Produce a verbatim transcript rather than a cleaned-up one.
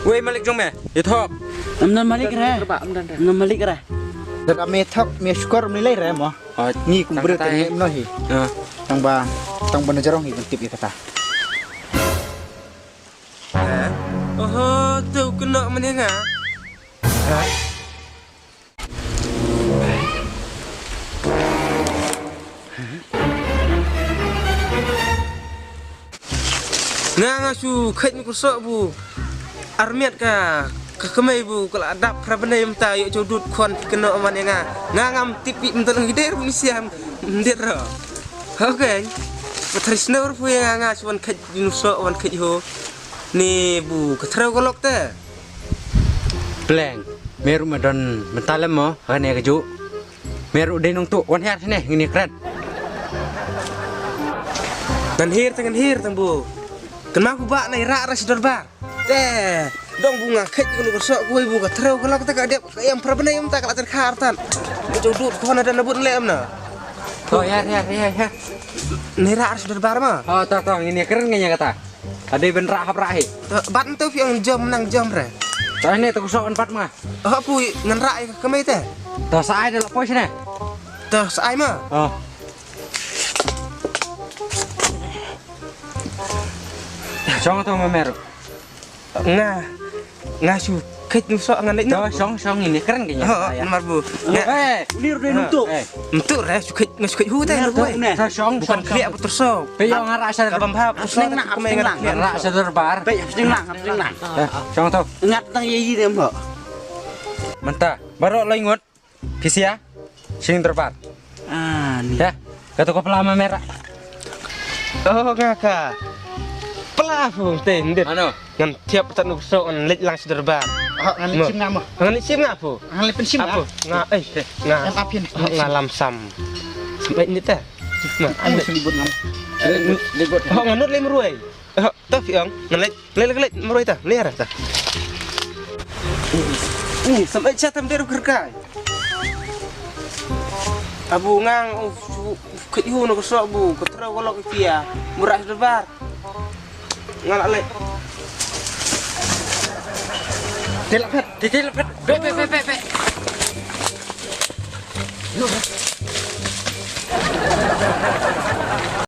Wei malik jong me, ïa thok. Ym don malik re. Ym don malik re. Lada me thok, me shukor, me lei re mo. Ngi kum briew te ngi ym noh hi. Tang ba, tang ba na jarong hi ban tip ïa kata. Oho, tu kena mane nga. Nga nga shu kheit ni kurso bu armiat ka ka kemai bu ka la dap phra bnai mynta ïoh chau dud khon keno man ïa nga. Nga ngam tip pi mynta lang gider bu ni siam myndir ro. Okay. Patri snow pu ïa nga nga shu wan kheit ni kurso wan kheit ho. Ni bu ka threu ka lok te. Pleng, me ruh ma don mynta lem mo, ha kane kajuh. Me ruh dei nongtuh, wan hiar shane, ngin ïakren. Ngan hiar tang, ngan hiar tang bu. Kynmaw phi ba nai rah rah sha dorbar. Te, dong bu nga kheit ka nuk ka sok, wei bu ka threu ka lok te ka dep, ka ïam phra bnai ïam ta ka la tyrkhar tan. Ka jong dud ko na dan na bun lem na. To, hiar, hiar, hiar, hiar. Nai rah rah sha dorbar ma. Oh, to, to, ngin ïakren ngin ïa kata. Ade ban rah hap rah hi. To, bat ntu phi ong jom nang jom re. To ne to kusok an bat ma. Oh, pui ngan rah ïa ka kmai te. To sa ai de la poi shane. To sa ai ma. Oh. Shong to ma mer. Nga nga shu kheit nu sok ngan leit nu. To shong shong ini kren ke nya. Oh, mar bu. Nga eh, ni ru dei nu tu. Ntu re shu kheit nga shu kheit hu te nu boy. Sa shong bukan shong. Klia betul so. Pe yo nga rah sa ka bam hap. Sning na sning na. Rah sa dorbar. Pe sning na sning na. Shong to. Ngat tang ye yi dem ho. Mynta baroh lai ngut. Pisia. Sing dorbar. Ah ni. Ya. Kata ko pelama merah. Oh nga ka. Pela fu te ndit. Ano. Ngan thiap tat nuk sok ngan leit lang sha dorbar. Ah ngan leit sim nga mo. Ngan leit sim nga fu. Ngan leit pen sim nga. Fu. Nga eh nga. Em apin. Nga lam sam. Sampai ni te. Nga anu sini buat ngam. Libut. Oh ngan nut lem ruai. Oh to fi ong ngan leit leit leit leit mroi ta leit ta. Ni sampai cha tam deru kerkai. Abu ngang u kit hu no ko sok bu ko tro ko lok kia murah dorbar. Ngalak lek. Telak pet, telak pet. Be be be be be.